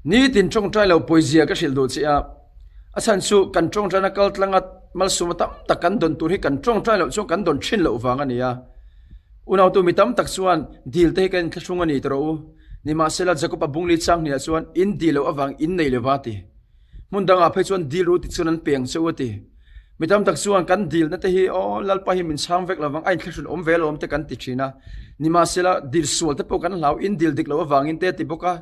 Nitin tawngtai lo pawizia ka hrilh duh che a, a chhan chu kan tawngtaina kal tlanga malsawma tam tak kan dawn tur hi kan tawngtai loh chuan kan dawn thin loh vang a ni a. Unautu mi tam tak chuan dil te hi kan inthlahrung a ni tawh rawh u. Nimahsela Jakob-a bungli chang hniah chuan in dil loh avang in nei lova a ti. Hmun dangah phei chuan dil ru ti chuan an peng che u a ti. Mi tam tak chuan kan dilna te hi aw Lalpa hi min chhang vek lovang a inthlahrun awm ve alawm te kan ti thin a. Nimahsela dil sual te pawh kan hlau in dil dik loh avangin te a ti bawk a.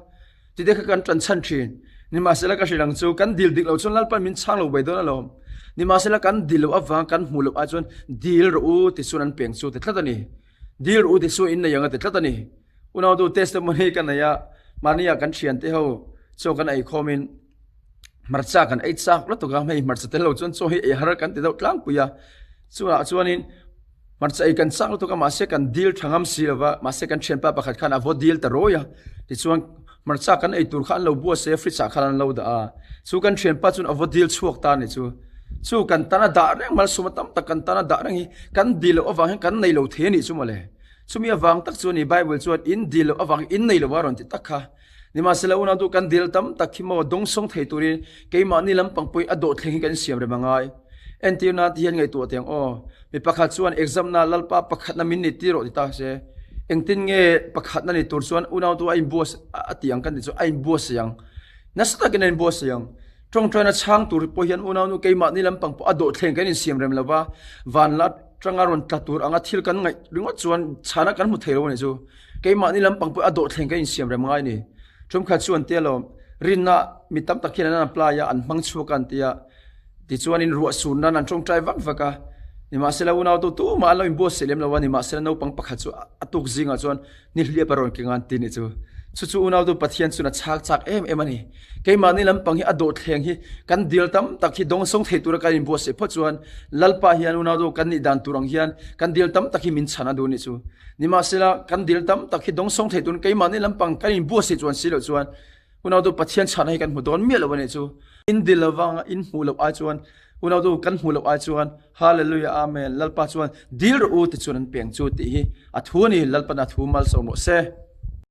Ti te kha kan tan chhan thin. Nimahsela ka hrilh ang chu kan dil dik loh chuan Lalpa'n min chhang lo bai dawn alawm. Nimahsela kan dil loh avang kan hmuh loh ai chuan dil rawh u ti chuan an peng chu ti tlat a ni. Dil rawh u ti chu in nei ang a ti tlat a ni. Unautu testimony ka nei a, mahnia kan thiante ho chaw kan ei khawmin hmarcha kan ei chak lutuk a, hei hmarcha tel lo chuan chaw hi ei har kan ti deuh tlangpui a, chungah chuanin hmarcha ei kan chak lutuk a mahse kan dil tha ngam si lova, mahse kan thianpa pakhat khan a vaw dil ta rawi a, tichuan hmarcha kan ei tur kha an lo buat se fridge ah khan an lo dah a, chu kan thianpa chuan a vaw dil chhuak ta a ni chu, chu kan tan a dah reng malsawm a tam tak kan tan a dah reng hi kan dil loh avang hian kan nei lo thei a nih chu mawle. Chumi avang tak chu a ni, Bible chuan in dil loh avang in nei lo a rawn ti tak kha. Nimahsela unau kan dil tam tak hi maw dawngsawng thei turin keimahni lampang pawhin a dawhthleng hi kan insiam rem a ngai. Entirna ti hian ngaihtuah teh ang aw. Mi pakhat chuan exam na Lalpa pakhatna min ni tir rawh ti ta se, engtin nge pakhatna ni tur chuan unau tu a inbuas a ti ang kan ti chu a inbuatsaih ang. Nasa takin a inbuatsaih ang. Tawngtaina chhang tur pawh hian unau nu keimahni lampang pawh a dawhthleng kan insiam rem lo va, van la Tanga rawn tla tur anga thil kan ngaih ringawt chuan chhana kan hmu thei lo a nih chu. Keimahni lampang pawh a dawhthleng kan insiam rem ngai a ni. Tumkhat chu an tia lo, rinna mi tam tak hian an apply a, an hmang chhuak a an tia. Tichuanin ruah sur nan an tawngtai vak vak a. Nimahsela unautu tumah an lo inbuatsaih lem lo a, nimahsela naupang pakhat chu a tuk zingah chuan Ni hliap a rawn keng a an ti nih chu. Chu chu unautu Pathian chuan a chhak chak em em a ni. Keimahni lampang hi a dawhthleng hi kan dil tam tak hi dawngsawng thei tura kan inbuatsaih phawt chuan Lalpa hian unautu kan nih dan tur ang hian kan dil tam tak hi min chhan a duh nih chu. Nimahsela kan dil tam tak hi dawngsawng thei turin keimahni lampang kan inbuatsaih chuan si loh chuan unautu Pathian chhanna hi kan hmu dawn miah lo a nih chu. In dil lovang in hmuh loh ai chuan Unautu kan hmuh loh ai chuan Hallelujah Amen Lalpa chuan dil rawh u ti chuan an peng chu tih hi a thu a ni Lalpan a thu malsawm rawh se.